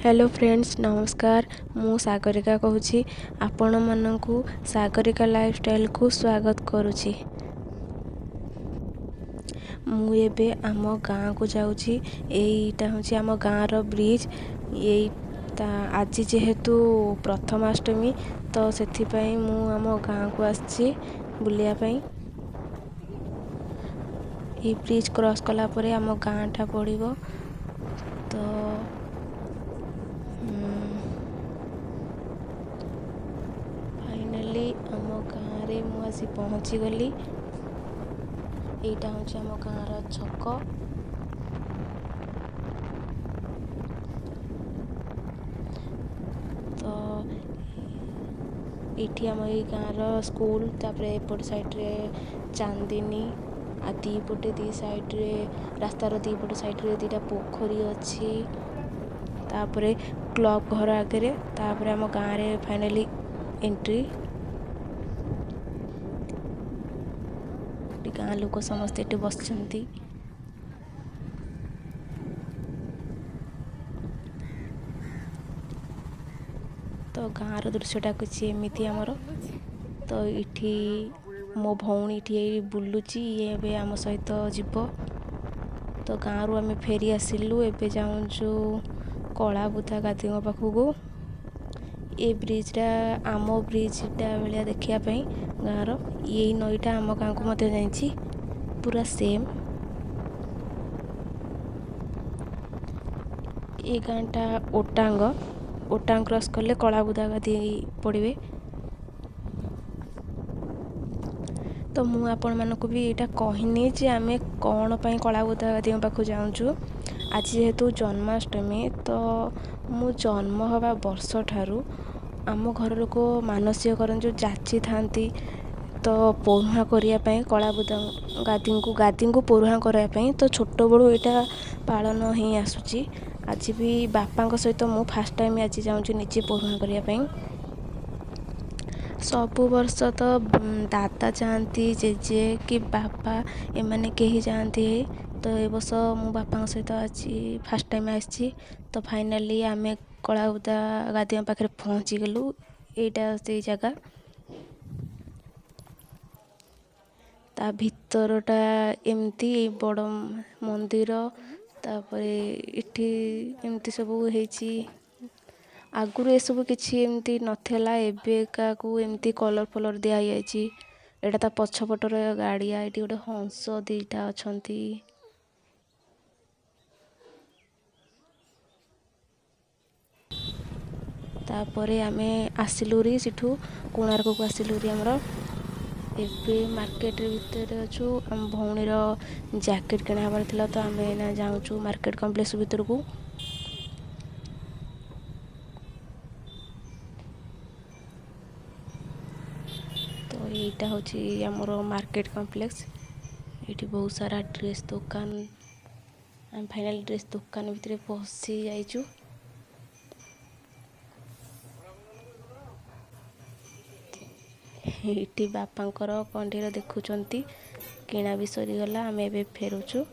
Hello friends, ନମସ୍କାର। ମୁଁ ସାଗରିକା କହୁଛି, ଆପଣମାନଙ୍କୁ ସାଗରିକା ଲାଇଫଷ୍ଟାଇଲକୁ ସ୍ୱାଗତ କରୁଛି। ମୁଁ ଏବେ ଆମ ଗାଁକୁ ଯାଉଛି। ଏଇଟା ହେଉଛି ଆମ ଗାଁର ବ୍ରିଜ୍। ଏଇ ଆଜି ଯେହେତୁ ପ୍ରଥମାଷ୍ଟମୀ, ତ ସେଥିପାଇଁ ମୁଁ ଆମ ଗାଁକୁ ଆସିଛି ବୁଲିବା ପାଇଁ। ଏଇ ବ୍ରିଜ୍ କ୍ରସ୍ କଲା ପରେ ଆମ ଗାଁଟା ପଡ଼ିବ। ତ ଫାଇନାଲି ଆମ ଗାଁରେ ମୁଁ ଆସି ପହଞ୍ଚିଗଲି। ଏଇଟା ହେଉଛି ଆମ ଗାଁର ଛକ। ତ ଏଇଠି ଆମ ଏଇ ଗାଁର ସ୍କୁଲ, ତାପରେ ଏପଟ ସାଇଡ଼୍ରେ ଚାନ୍ଦିନୀ, ଆଉ ଦୁଇପଟେ ଦୁଇ ସାଇଡ଼୍ରେ, ରାସ୍ତାର ଦୁଇପଟ ସାଇଡ଼୍ରେ ଦୁଇଟା ପୋଖରୀ ଅଛି। ତାପରେ କ୍ଲବ୍ ଘର ଆଗରେ, ତାପରେ ଆମ ଗାଁରେ ଫାଇନାଲି ଏଣ୍ଟ୍ରି। ଗାଁ ଲୋକ ସମସ୍ତେ ଏଠି ବସିଛନ୍ତି। ତ ଗାଁର ଦୃଶ୍ୟଟା କିଛି ଏମିତି ଆମର। ତ ଏଇଠି ମୋ ଭଉଣୀ ଏଠି ଏଇ ବୁଲୁଛି, ଇଏ ଏବେ ଆମ ସହିତ ଯିବ। ତ ଗାଁରୁ ଆମେ ଫେରି ଆସିଲୁ, ଏବେ ଯାଉଛୁ କଳାବୁଦା ଗାଦିଙ୍କ ପାଖକୁ। ଏ ବ୍ରିଜ୍ଟା ଆମ ବ୍ରିଜ୍ଟା ଭଳିଆ ଦେଖିବା ପାଇଁ ଗାଁର। ଏଇ ନଈଟା ଆମ ଗାଁକୁ ମଧ୍ୟ ଯାଇଛି, ପୁରା ସେମ୍। ଏ ଗାଁଟା ଓଟାଙ୍ଗ, ଓଟାଙ୍ଗ କ୍ରସ୍ କଲେ କଳାବୁଦା ଗାଦି ପଡ଼ିବେ। ତ ମୁଁ ଆପଣମାନଙ୍କୁ ବି ଏଇଟା କହିନି ଯେ ଆମେ କ'ଣ ପାଇଁ କଳାବୁଦା ଗାଦିଙ୍କ ପାଖକୁ ଯାଉଛୁ। ଆଜି ଯେହେତୁ ଜନ୍ମାଷ୍ଟମୀ, ତ ମୁଁ ଜନ୍ମ ହେବା ବର୍ଷଠାରୁ ଆମ ଘର ଲୋକ ମାନସିକ କରନ୍ତି, ଯେଉଁ ଯାଚିଥାନ୍ତି, ତ ପୋରୁହାଁ କରିବା ପାଇଁ କଳାବୁଦା ଗାଦିଙ୍କୁ, ଗାଦିଙ୍କୁ ପୋରୁହାଁ କରିବା ପାଇଁ। ତ ଛୋଟବେଳୁ ଏଇଟା ପାଳନ ହେଇ ଆସୁଛି। ଆଜି ବି ବାପାଙ୍କ ସହିତ ମୁଁ ଫାର୍ଷ୍ଟ ଟାଇମ୍ ଆଜି ଯାଉଛି ନିଜେ ପୋରୁହାଁ କରିବା ପାଇଁ। ସବୁ ବର୍ଷ ତ ଦାଦା ଯାଆନ୍ତି, ଜେଜେ କି ବାପା, ଏମାନେ କେହି ଯାଆନ୍ତି। ତ ଏ ବର୍ଷ ମୁଁ ବାପାଙ୍କ ସହିତ ଆଜି ଫାର୍ଷ୍ଟ ଟାଇମ୍ ଆସିଛି। ତ ଫାଇନାଲି ଆମେ କଳାବୁଦା ଗାଦିଙ୍କ ପାଖରେ ପହଞ୍ଚିଗଲୁ। ଏଇଟା ସେଇ ଜାଗା, ତା ଭିତରଟା ଏମିତି ବଡ଼ ମନ୍ଦିର। ତାପରେ ଏଠି ଏମିତି ସବୁ ହେଇଛି। ଆଗରୁ ଏସବୁ କିଛି ଏମିତି ନଥିଲା, ଏବେକାକୁ ଏମିତି କଲର୍ ଫଲର୍ ଦିଆହେଇଯାଇଛି। ଏଇଟା ତା ପଛପଟର ଗାଡ଼ିଆ। ଏଇଠି ଗୋଟେ ହଂସ ଦୁଇଟା ଅଛନ୍ତି। ତାପରେ ଆମେ ଆସିଲୁରି ସେଠୁ କୋଣାର୍କକୁ ଆସିଲୁରି। ଆମର ଏବେ ମାର୍କେଟ ଭିତରେ ଅଛୁ। ଆମ ଭଉଣୀର ଜ୍ୟାକେଟ୍ କିଣା ହେବାର ଥିଲା, ତ ଆମେ ଏଇନା ଯାଉଛୁ ମାର୍କେଟ କମ୍ପ୍ଲେକ୍ସ ଭିତରକୁ। ତ ଏଇଟା ହେଉଛି ଆମର ମାର୍କେଟ କମ୍ପ୍ଲେକ୍ସ। ଏଇଠି ବହୁତ ସାରା ଡ୍ରେସ୍ ଦୋକାନ। ଆମେ ଫାଇନାଲ୍ ଡ୍ରେସ୍ ଦୋକାନ ଭିତରେ ପଶି ଯାଇଛୁ। ଏଇଠି ବାପାଙ୍କର କଣ୍ଢେଇର ଦେଖୁଛନ୍ତି। କିଣା ବି ସରିଗଲା, ଆମେ ଏବେ ଫେରୁଛୁ।